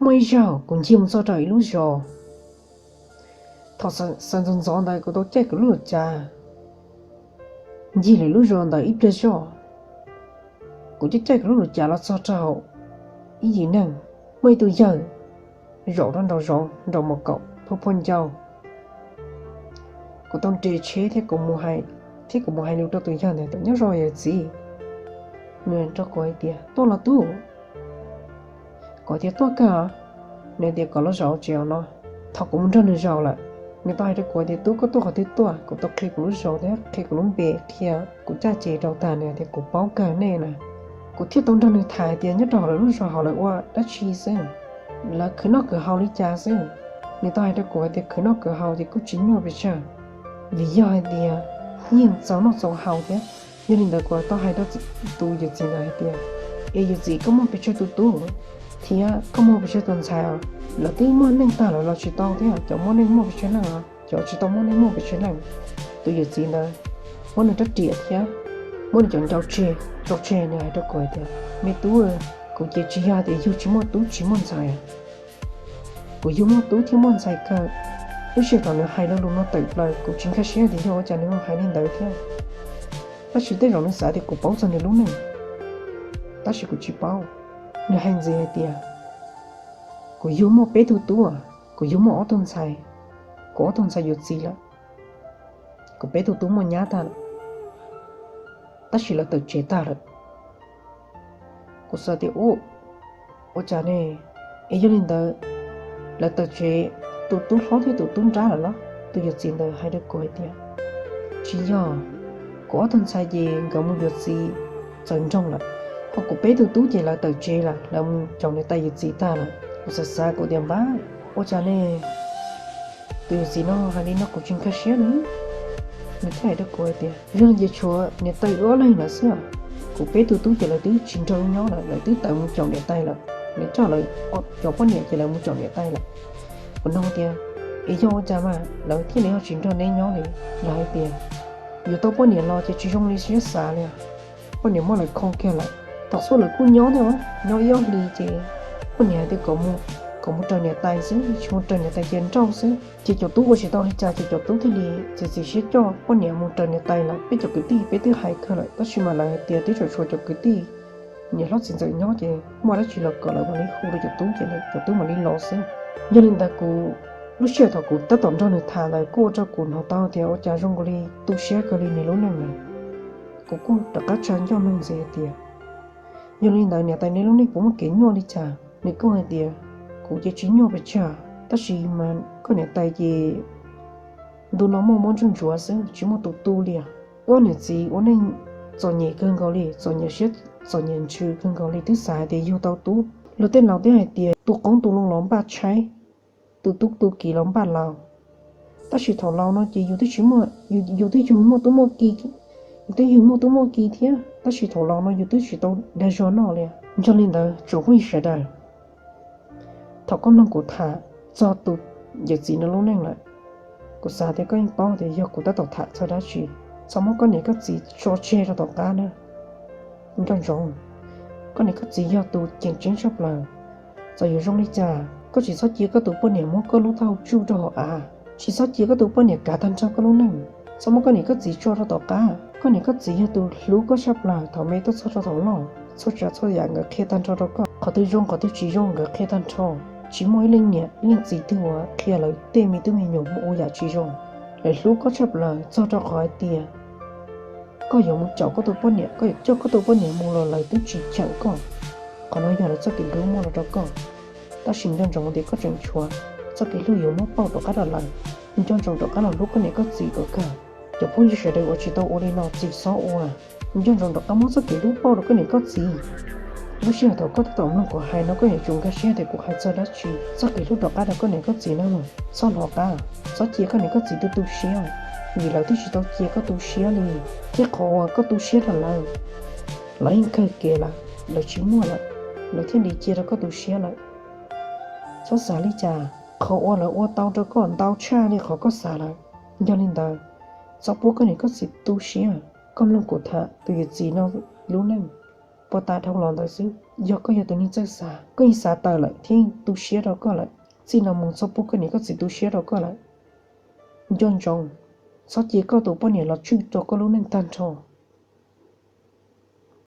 Muaj ib zaug kuv ncig mus txog rau ib lub zos. Thaum xav ntxov ntxov ntawd kuv tau caij kuv lub luv cav ncig lwm lub zos ntawd ib pliag zog. Kuv caij caij kuv lub luv cav los txog rau ib yim neeg, muaj ib tug yawg zaum rau nraum zoov nraum mos kaum phua phua ncau. Kuv tau nres tsheb thiab kuv mus hais lus rau tus yawg ntawd tias, Nyob zoo yawm txiv. Nws rau kuv hais tias, Tuaj los tub? Kuv tias, Tuaj kawg. Nws tias, Kom los zaum tsev no. Thaum kuv mus nrog nws zaum lawm, nws tau hais rau kuv tias, Tub, koj tuaj qhov twg tuaj? Kuv tau qhia kuv lub zos thiab qhia kuv lub npe, qhia kuv caj ces rau tag, nws tias, Kuv paub kawg nej na. Kuv thiaj tau nrog nws tham hais tias nyob rau hauv lawv lub zos hauv lawv ua dab tsi xwb, lawv khwv noj khwv haus li cas xwb. Nws tau hais rau kuv hais tias khwv noj khwv haus ces kuj tsis nyuaj pes tsawg, vim yog hais tias yeej txaus noj txaus haus thiab. Yog li ntawd kuv tau hais rau tus yawm txiv ntawd hais tias, Es yawm txiv, koj muaj pes tsawg tus tub thiab koj muaj pes tsawg tus ntxhais os? Lawv twb muaj neej tag lawm los tsis tau thiab, cov muaj neej muaj pes tsawg leej os, cov tsis tau muaj neej muaj pes tsawg leej? Tus yawm txiv ntawd muab nws rab riam thiab muab nws cov ncau tseg tso tseg, nws hais rau kuv hais tias, Me tub, kuv ces tsis yog tias yug tsis muaj tub tsis muaj ntxhais. Kuv yug muaj tub thiab muaj ntxhais kawg. Lub sij hawm thaum nws hais lo lus no tawm plaws kuv tsis nkag siab tias yog ua cas nws ho hais li ntawd thiab. Tab sis tej zaum nws xav tias kuv paub txog nws lub neej, tab sis kuv tsis paub. Nws hais ntxiv hais tias, Kuv yug muaj peb tug tub, kuv yug muaj ob tug ntxhais, kuv ob tug ntxhais yuav txiv lawm, kuv peb tug tub muaj nyab tag lawm, tab sis lawv tawm tsev tag lawm. Kuv xav tias, Ua cas ne? Es yog li ntawd lawv tawm tsev tus tub hlob thiab tus tub nrab lawm los? Tus yawm txiv ntawd hais rau kuv hais tias, Tsis yog, kuv ob tug ntxhais ces nkawd mus yuav txiv txawv nroog lawm, ho kuv peb tug tub ces lawv tawm tsev lawm, lawv mus caum niam tais yuav txiv tag lawm. Kuv xav xav kuv tias, Npab, ua cas ne? Tus yawm txiv no hais li no kuv tsis nkag siab li. Nws thiaj hais rau kuv hais tias, Yog li ces tshuav niam tais wb ob leeg lawm xwb. Kuv peb tug tub ces lawv twb tsis nrog wb nyob lawm, lawv twb tawm mus caum niam tais lawm, lawv coj lawv cov poj niam ces lawv mus caum niam tais lawm. Kuv nug tias, Es yog ua cas mas lawv thiaj li ho tsis nrog neb nyob li? Lawv hais tias, Yuav tau poj niam los ces tsis zoo li siab xav li. Poj niam muab lawv khoo kiag lawm. Thaum xub lawv kuj nyob thiab, nyob ib ob hlis ces poj niam hais tias kom mus raws niam tais xwb, tsis mus raws niam tais ces nrauj xwb. Ces cov tub ua tsis tau li cas ces cov tub thiaj li txiav txim siab coj poj niam mus raws niam tais lawm. Peb cov kwv tij peb twb hais kawg lawm tab sis mas lawv hais tias twb tseem tshuav cov kwv tij niam hlob txiv ntxawm nyob ces muaj dab tsi los kom lawv mam li hu rau cov tub ces cov tub mam li los xwb. Yog li ntawd kuv, lub sij hawm thaum kuv tab tom nrog nws tham ntawd kuj ua rau kuv hnov tau tias ua cas zoo nkaus li tu siab kawg li nws lub neej na. Kuv kuj rov qab tsa ncauj nug ntxiv hais tias, Yog li ntawd niam tais neb lub neej puas muaj kev nyuaj li cas? Nws kuj hais tias, Kuv ces tsis nyuaj pes tsawg, tab sis mas koj niam tais ces ntu no muaj mob ntsuj ntsuav xwb, tsis muaj tus tu li. Ob niam txiv ua neej txom nyem kawg nkaus li, txom nyem siab txom nyem ntsws kawg nkaus li, twb xav hais tias yug tau tub. Luag tej laus twb hais tias tu qoob tu loo los npaj tshaib, tu tub tu kiv los npaj laus. Tab sis thaum laus no ces yus twb tsis muaj, yus twb yug muaj tub muaj ki, yus twb yug muaj tub muaj ki thiab, tab sis thaum laus no yus twb tsis tau dag zog noj li. Yog li ntawd tsoom phooj ywg sawv daws, thaum koj mloog kuv tham txog tus yawm txiv no lub neej lawm, kuv xav tias koj yeej paub tias yog kuv tab tom tham txog dab tsi. Txhob muab koj niam koj txiv tso tseg rau tom qab na. Nco ntsoov, koj niam koj txiv yog tus ceev tseeb tshaj plaws. Txawm yuav zoo li cas koj tsis txhob cia koj tus poj niam muab koj lub taub hau tsuj rau hauv av, tsis txhob cia koj tus poj niam kav tag nrho koj lub neej. Txhob muab koj niam koj txiv tso rau tom qab. Koj niam koj txiv yog tus hlub koj tshaj plaws thaum me tuaj txog rau thaum loj. Txhua tsav txhua yam nkawd qhia tag nrho rau koj, qhov twg zoo qhov twg tsis zoo nkawd qhia tag nrho. Tsis muaj ib leej niam ib leej txiv twg uas qhia lawv tej me tub me nyuam mus ua yam tsis zoo. Lawv hlub koj tshaj plaws txog rau qhov hais tias koj yuav mus caum koj tus poj niam, koj yuav coj koj tus poj niam mus los lawv twb tsis cheem koj. Qhov no yog lawv txoj kev hlub muaj los rau koj. Tab sis nco ntsoov tias koj tseem tshuav txoj kev hlub yuav muab pauj rov qab rau lawv. Nco ntsoov rov qab los hlub koj niam koj txiv kom kawg. Cov phooj ywg sawv daws uas tsis tau ua li no tsis txhob ua. Nco ntsoov rov qab muab txoj kev hlub pauj rau koj niam koj txiv. Lub sij hawm thaum koj tab tom mloog kuv hais no koj yuav tsum nkag siab tias kuv hais txog dab tsi. Txoj kev hlub rov qab rau koj niam koj txiv no, txhob hlov qab, txhob cia koj niam koj txiv tu tu siab, vim lawv twb tsis tau cia koj tu siab li. Thiab qhov uas koj tu siab rau lawv, lawv yeej kawg kev lawm, lawv tsis muaj lawm, lawv thiaj li cia rau koj tu siab lawm. Txhob xav li cas, qhov uas lawv ua tau rau koj ntau tshaj li qhov koj xav lawm. Yog li ntawd, txhob pub koj niam koj txiv tu siab. Koj mloog kuv tham tus yawm txiv no lub neej puag ta dhau los ntawd xwb, Yog koj yog tus neeg txawj xav, koj yeej xav tawm lawm thiab tu siab rau koj lawm. Txij no mus txhob pub koj niam koj txiv tu siab rau koj lawm. Nco ntsoov, txhob cia koj tus poj niam los tswj rau koj lub neej tag nrho.